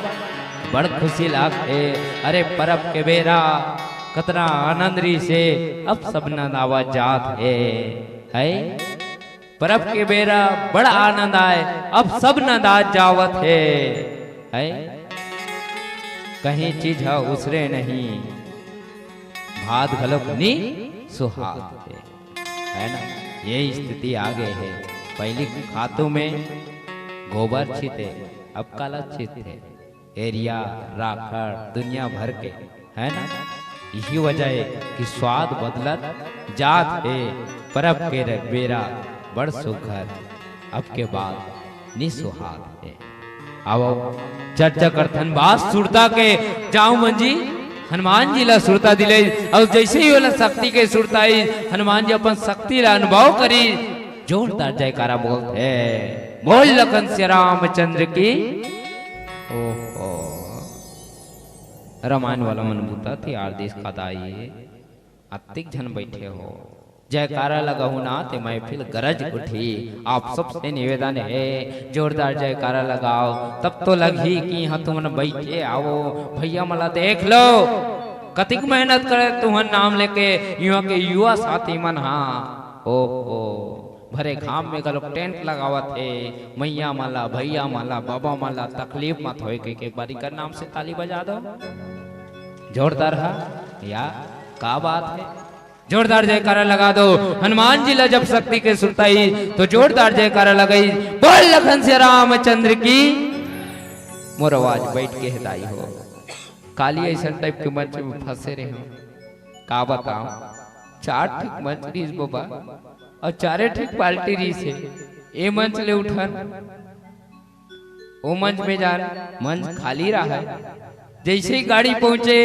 बड़ खुशी लागथे। अरे परब के बेरा कतना आनंद रिहिस हे, अब सब नंदावत जात हे, है? परब के बेरा बड़ आनंद आय, अब सब नंदात जावत हे, है? कहीं चीज ह उसरे नहीं, भात घलोक नी सुहात हे, है ना? ये स्थिति आ गे हे। पहिली खातू में गोबर छिते, अब काला छिते? एरिया, राखड़, दुनिया भर के, है ना? यही वजह हे कि स्वाद बदलत जात हे। परब के रे-, बेरा बड़ सुघर, अब के बाद नी सुहात हे। आवव, चर्चा करथन बात सुरता के। जावव मन जी, हनुमान जी ला सुरता दिले, अउ जइसे ही ओला शक्ति के सुरता आई, हनुमान जी अपन शक्ति ला अनुभव करी, जोरदार जयकारा बोलथे, "बोल लखन सिया रामचंद्र की।" ओहो, रामायण वाला मन बुता थे, आरदीस का दाई, अतिक झन बैठे हो, जयकारा लगाहू ना ते महफिल गरज उठी। आप सबसे निवेदन हे, जोरदार जयकारा लगाव, तब तो लगही कि इहाँ तुमन बैठे आवो। भैया मन ला देख लो, कतिक मेहनत करे तुमन नाम लेके, इहाँ के युवा साथी मन हा। ओहो, भरे घाम में घलोक टेंट लगावत हे, मइया मन ला, भैया मन ला, बाबा मन ला तकलीफ मत होए कहिके एक बार इकर नाम से ताली बजा दो। जोरदार हा या का बात हे? जोरदार जयकारा लगा दो। हनुमान जी ला जब शक्ति के सुरताई तो जोरदार जयकारा लगाई। बोल लखन सिया रामचंद्र की। मोर आवाज बैठ गे हे दाई हो। काली अइसन टाइप के मंच में फंसे रहे हो, का बताओ, चार ठीक मंच रिहिस बाबा, अउ चारे ठीक पार्टी रिहिस हे। ए मंच ले उठन, ओ मंच में जान, मंच खाली रहा है। जइसे ही गाड़ी पहुंचे,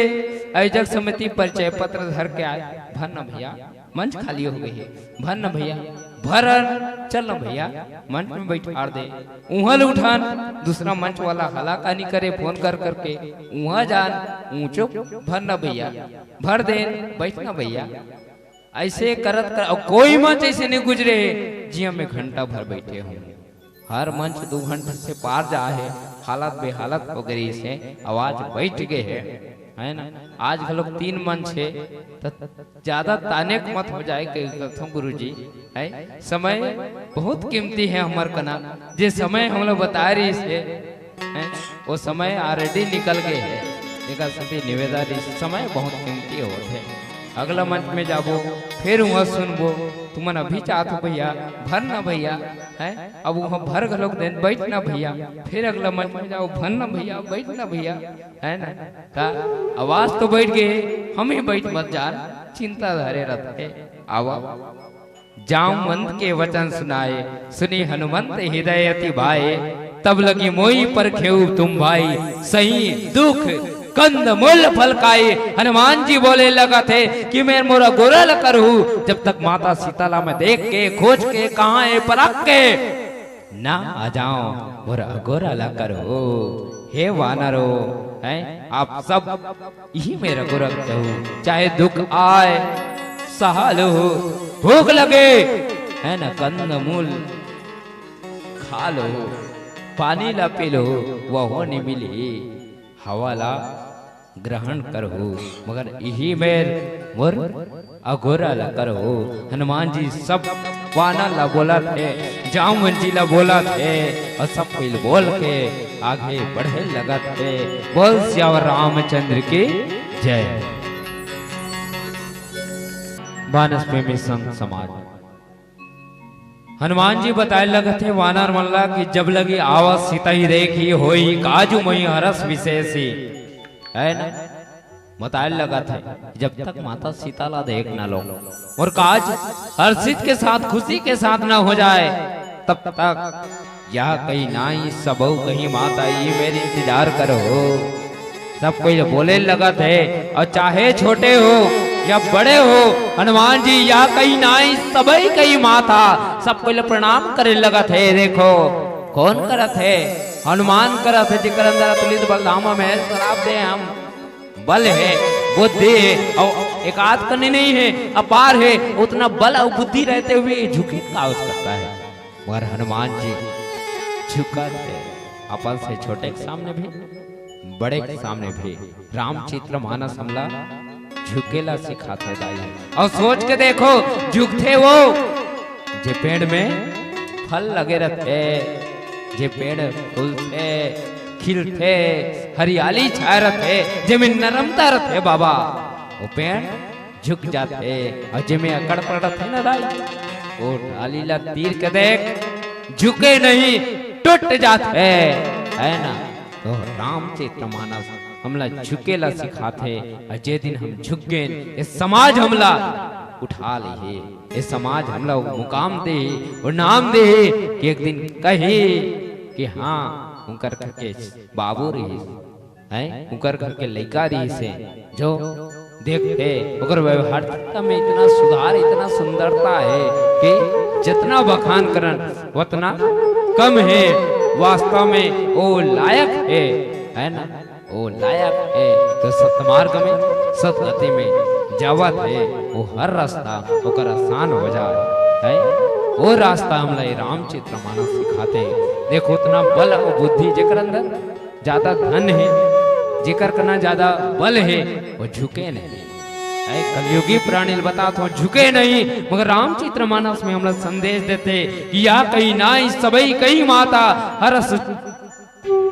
आयोजक समिति परिचय पत्र धर के आए, "भर न भैया, मंच खाली हो गे हे, भर न भैया, भर, चल न भैया, मंच में बैठार दे।" उहाँ ले उठन, दूसरा मंच वाला हलाकानी करे फोन कर करके, "उहाँ जान, ऊंचो भर न भैया, भर देन, बैठ न भैया।" अइसे करत कर, अउ कोई मंच अइसे नहीं गुजरे, जिहाँ में घंटा भर बैठे हो। हर मंच दू घंटा से पार जा हे, हालत बेहालत हो गे रिहिस हे, आवाज बैठ गे हे, है ना? आज घलोक तीन मंच हे, त ज्यादा तानेक मत हो जाए के कथों गुरुजी, है? समय बहुत कीमती हे हमर कना, जे समय हमला बताए रिहिस हे, हैं? वो समय already निकल गे हे। एकर सेती निवेदन, इस समय बहुत कीमती होत हे। अगला मंच में जाबो, फिर उहाँ सुनबो, "तुमन अभी चाहत हो भैया, भर ना भैया," हैं? अब उहाँ भर घलोक देन, "बैठ ना भैया," फिर अगला मंच में जाओ, "भर ना भैया, बैठ ना भैया," है ना? त आवाज तो बैठ गे, हम ही बैठ मत जान, चिंता धरे रहिथे। आवा। जामवंत के वचन सुनाए, सुनि हनुमंत हृदय अति भाए। तब लगी मोहि परखेउ तुम भाई, सही दुख कंद मूल फल खाए। हनुमान जी बोले लगथे कि मैं मोर अघोरा ल करहूँ, जब तक माता सीता ला मैं देख के, खोज के, कहाँ हे परख के ना आ जाओ, मोर अघोरा ला करहूँ। हे वानरो, हैं, आप सब इही मेर अघोरा ल कहूँ, चाहे दुख आए सहा लो, भूख लगे है न कंद मूल खा लो, पानी ला पी लो, वहू नि मिलही, हवा ला ग्रहण करहू, मगर इही मेर मोर अघोरा ला करहू। हनुमान जी सब वानर ला बोलत हे, जामवंत जी ला बोलत हे, अउ सब कोई ल बोल के आगे बढ़े लगत हे। बोल सियावर रामचंद्र की जय। मानस प्रेमी संत समाज, हनुमान जी बताए लगत हे वानर मन ला कि जब लगी आवत सीता ही देखी, होई काजू मोहि हरस विशेषी, है ना? बताए लगत हे, जब तक माता सीता ला देख ना लो और काज हर्षित के साथ, खुशी के साथ ना हो जाए, तब तक यह कही नाई सबऊ कही माता, ये मेर इंतजार करो। सब कोई बोले लगत हे, और चाहे छोटे हो या बड़े हो, हनुमान जी या कही नाई सबई कही माता, सब कोई प्रणाम करे लगत हे। देखो कौन करत हे? हनुमान करत हे, जेकर अंदर अतुलित बलधामा महेश श्राप दे हम बल हे, बुद्धि हे, और एकाध कने नहीं हे, अपार हे। उतना बल और बुद्धि रहते हुए ये झुके का आवश्यकता हे? मगर हनुमान जी झुकत हे, अपन से छोटे के सामने भी, बड़े के सामने भी। रामचरित मानस हमला झुकेला सिखाथे दाई। और सोच के देखो, झुकथे वो जे पेड़ में फल लगे रथे, जे पेड़ फूलथे, खिलथे, हरियाली छाए रथे, जेमे नरमता रथे बाबा, वो पेड़ झुक जाथे। और जेमे अकड़ पड़थे ना दाई, वो डाली ला तीर के देख, झुके नहीं, टूट जाथे, है ना? तो रामचरित मानस हमला झुकेला सिखाथे, और जे दिन हम झुक गेन, ये समाज हमला उठा लेही, ये समाज हमला वो मुकाम देही, वो नाम देही कि एक दिन कही कि हाँ, उनकर घर के बाबू रहिस, हैं, उनकर घर के लइका रहिस हे, जो देखथे, ओकर व्यवहारिकता में इतना सुधार, इतना सुंदरता हे कि जितना बखान करन, उतना कम हे। वास्तव में वो लायक हे, है ना? वो लायक हे, तो सतमार्ग में, सतगति में जावत हे, वो हर रास्ता ओकर आसान हो जाए, है। वो रास्ता हमला ये रामचरित मानस सिखाथे। देखो, उतना बल और बुद्धि जेकर अंदर, ज्यादा धन हे, जेकर कना ज्यादा बल हे, वो झुके नहीं। ऐ कलयुगी प्राणी ल बतात हों, झुके नहीं, मगर रामचरित मानस में हमला संदेश देथे कि या कही नाई सबई कही माता, हरष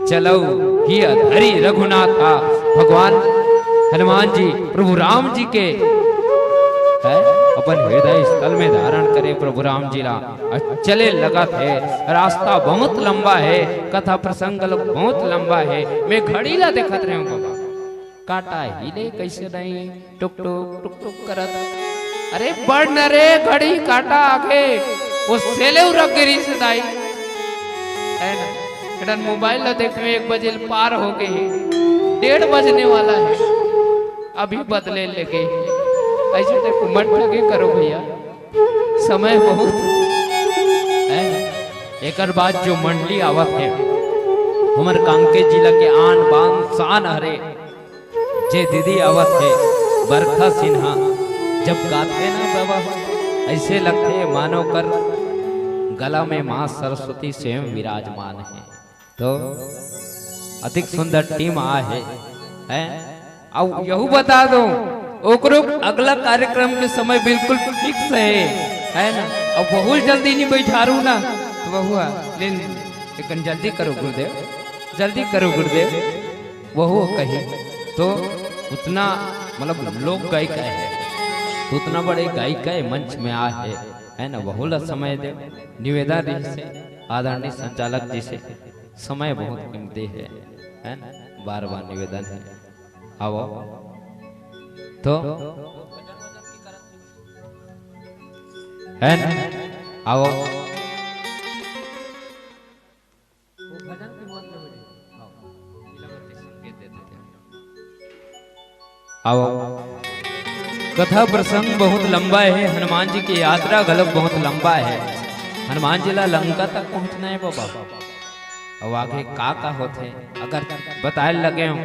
चलऊ हिय धरी रघुनाथा। भगवान हनुमान जी, प्रभु राम जी के, है, अपन हृदय स्थल में धारण करे प्रभु राम जी ला। अउ चले लगत हे, रास्ता बहुत लंबा हे, कथा प्रसंग घलो बहुत लंबा हे। मैं घड़ी ला देखत रहेंव बाबा, कांटा हिले कइसे नहीं, टुक टुक टुक टुक करत। अरे बढ़ न रे, घड़ी कांटा आगे, वो सेलेव रख गे रिहिस दाई, है ना? एडन मोबाइल ला देखत में एक बजे पार हो गे हे, डेढ़ बजने वाला हे, अभी बदले लगे। अइसे तो घुमट लगे करो भैया, समय बहुत हे। एकर बाद जो मंडली आवत हे, हमर कांकेर जिला के आन बान शान हरे, जे दीदी आवत हे, बरखा सिन्हा, जब गाथे ना बाबा, अइसे लगथे मानो कर गला में माँ सरस्वती स्वयं विराजमान हे। तो अतिक सुंदर टीम आए हे, हैं? अउ यहू बता दूं, ओकरो अगला कार्यक्रम के समय बिल्कुल फिक्स हे, है ना? अउ बहुत जल्दी नहीं बैठारू ना, तो वहू हा, लेकिन जल्दी करो गुरुदेव, जल्दी करो गुरुदेव, वहू कही। तो उतना, मतलब, लोक गायिका हे, तो उतना बड़े गायिका हे, मंच में आए हे, है ना? वहू ला समय दे, निवेदन रहिस हे आदरणीय संचालक जी से, समय बहुत कीमती हे, है ना? बार बार निवेदन हे, आवो तो, है ना? आवो। आवो। कथा प्रसंग बहुत लंबा हे, हनुमान जी के यात्रा घलोक बहुत लंबा हे। हनुमान जी ला लंका तक पहुंचना हे बाबा, अउ आगे का का होथे, अगर बताए लगे हों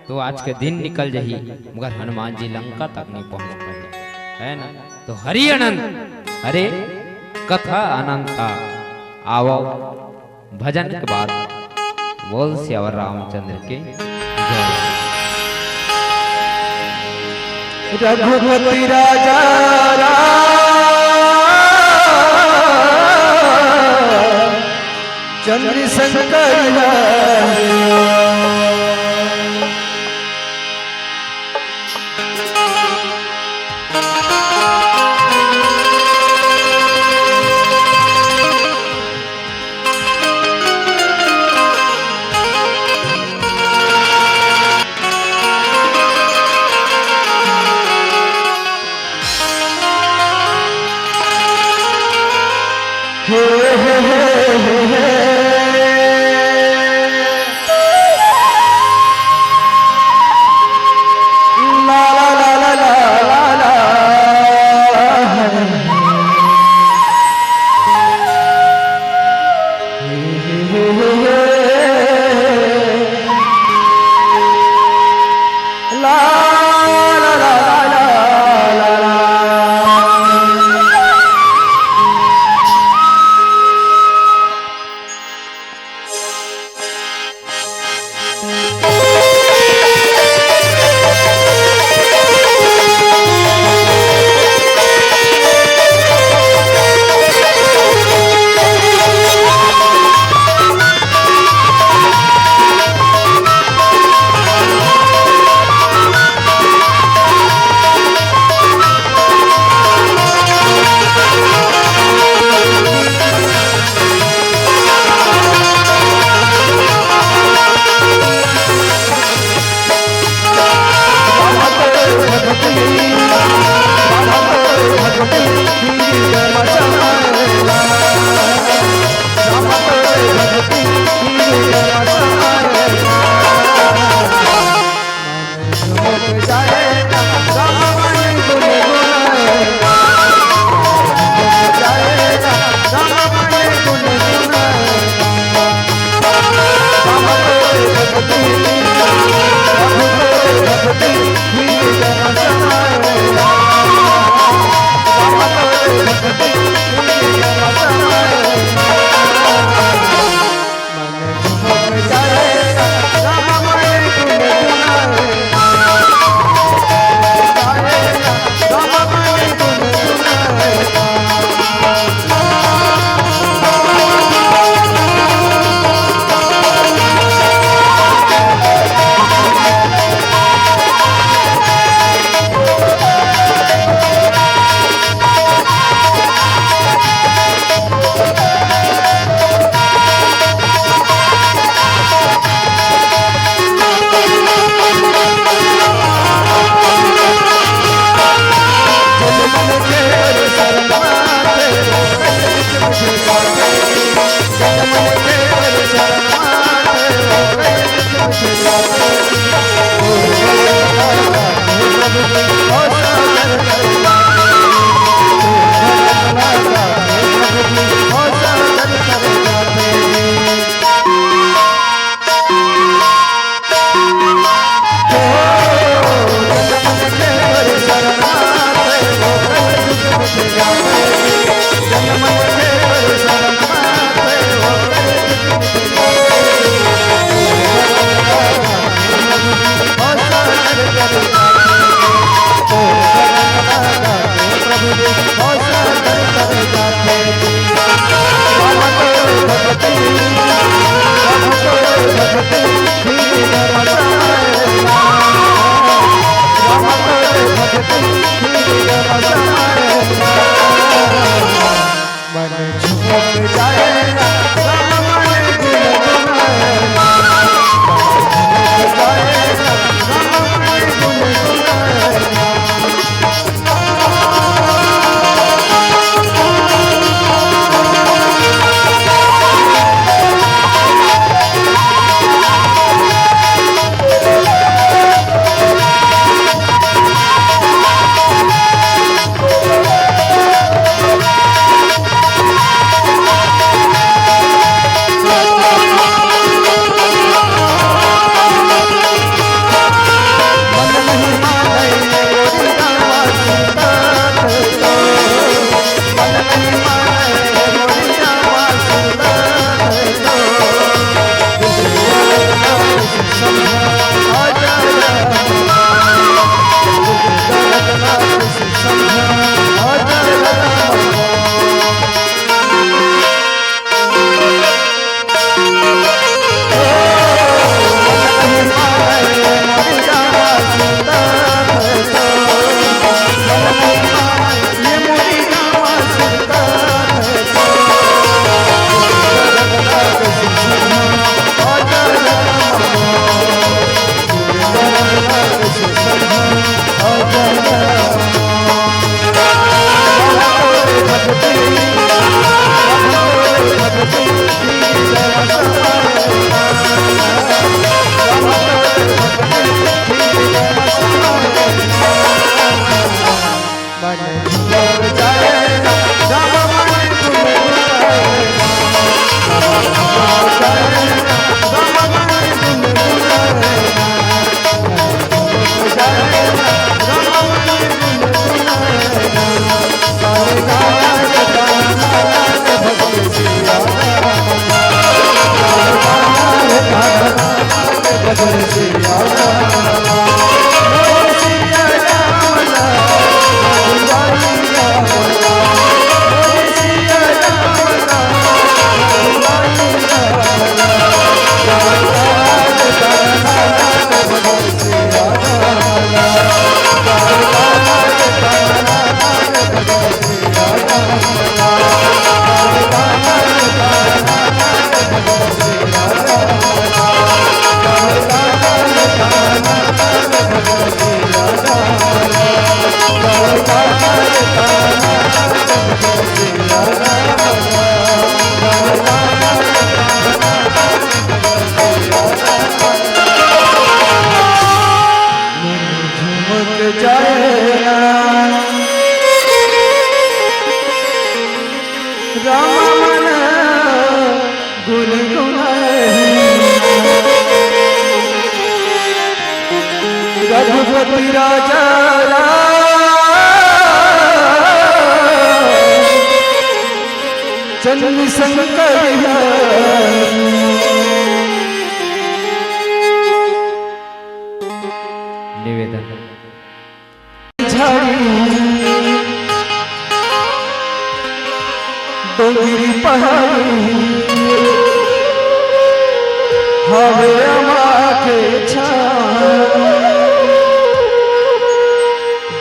तो आज के दिन निकल जाही, मगर हनुमान जी लंका तक नहीं पहुंच पाए, है ना? तो हरि अनंत, हरे कथा अनंता। आवो भजन के बाद बोल सियावर रामचंद्र के जय। रघुपति राजा राम चंद्र शंकर हरि। राम मन गुनगुनाही। रघुपति राजा राम चंद्र शंकर हरि। निवेदन। झाड़ी डोंगरी पहाड़ी हवे अमा के छाँव।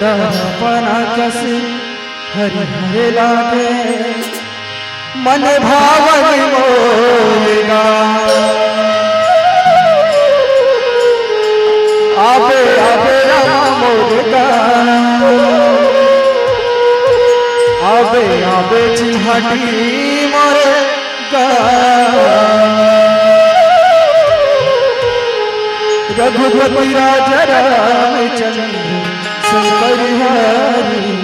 डहपना कस हरी हरे लागे मन भावन मोर गाँव। आबे आबे राम मोर गाँव, आबे आबे चिन्हाटी मोर गाँव। रघुपति राजा रामचंद्र शंकर हरि।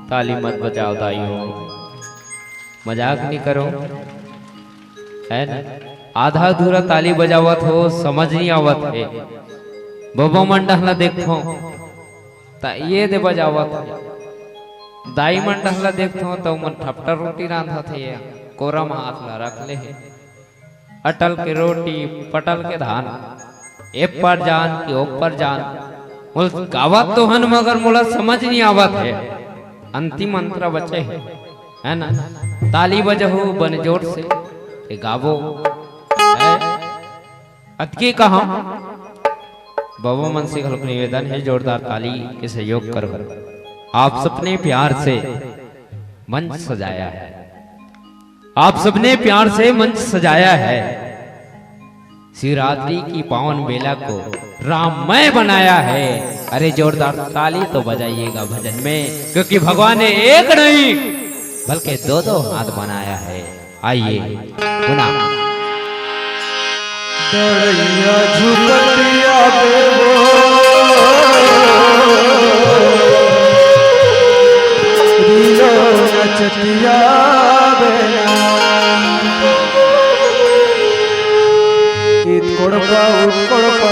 ताली मत बजाओ दाई हो, मजाक नहीं करो, है ना? आधा अधूरा ताली बजावत हो, समझ नहीं आवत है। बबा मन डहला देखथो, त ये दे बजावत हे। दाई मन डहला देखथो, त मन ठपटा रोटी रांधत हे, कोरा म हाथ ला रख ले हे। अटल के रोटी, पटल के धान, ए पर जान कि ओ पर जान। मोला गावत तो हन, मगर मोला समझ नहीं आवत हे। अंतिम अंतरा बचे हे, है ना? ताली बजहू बन जोर से, ए गावो। है? अतके कहा, बाबा मन से घलोक निवेदन हे, जोरदार ताली के सहयोग करो। आप सबने प्यार से मंच सजाया है, आप सबने प्यार से मंच सजाया है, शिवरात्रि की पावन बेला को राममय बनाया है। अरे, जोरदार ताली तो बजाइएगा भजन में, क्योंकि भगवान ने एक नहीं बल्कि दो दो हाथ बनाया है। आइए, पुनः। दड़ैया झुकतिया बेबो, रीलो नचतिया बेना। इत कोड़पा, उत कोड़पा,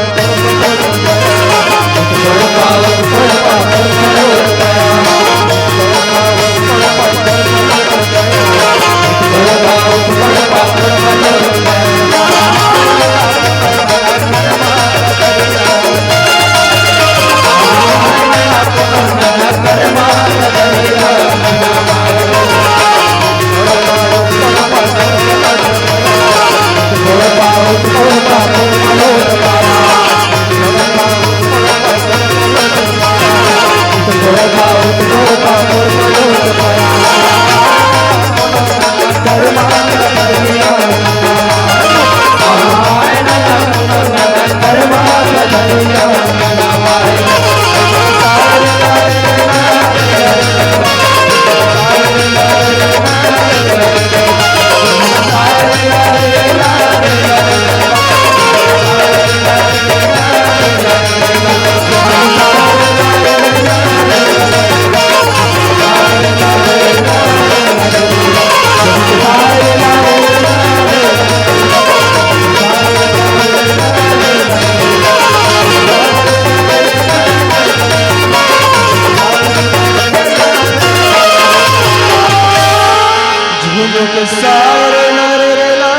झुमुक सारे नर रे ला,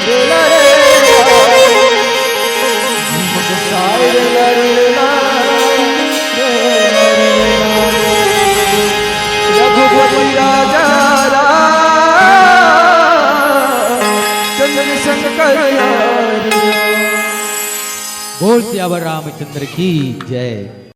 रे ला रे ला। झुमुक सारे नर रे ला, रे ला रे ला। रघुपति राजा राम, चंद्र शंकर यार। बोल सियावर रामचंद्र की जय।